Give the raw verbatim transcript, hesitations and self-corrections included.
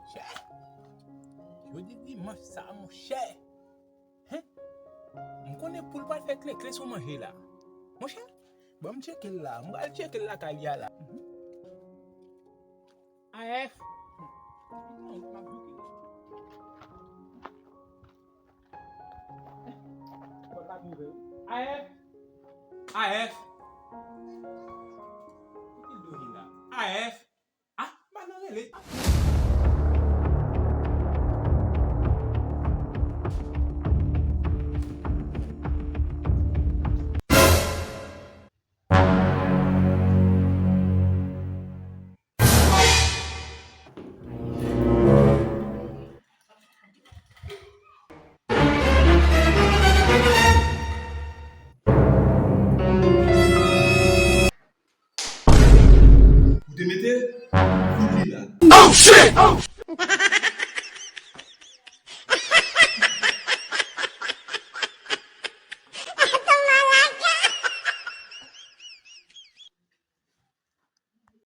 Monchè, jodi dimanch sa, monchè. Hen? M konnen poul pral fè klekle sou manje la. Monchè, ban m tcheke l la. M pral tcheke l lakay li a la. A F. A F. A F. Ki l do li la? A F. Ah, m pa nan rele. Ou te mete l? Fout li la. Oh shit! Oh!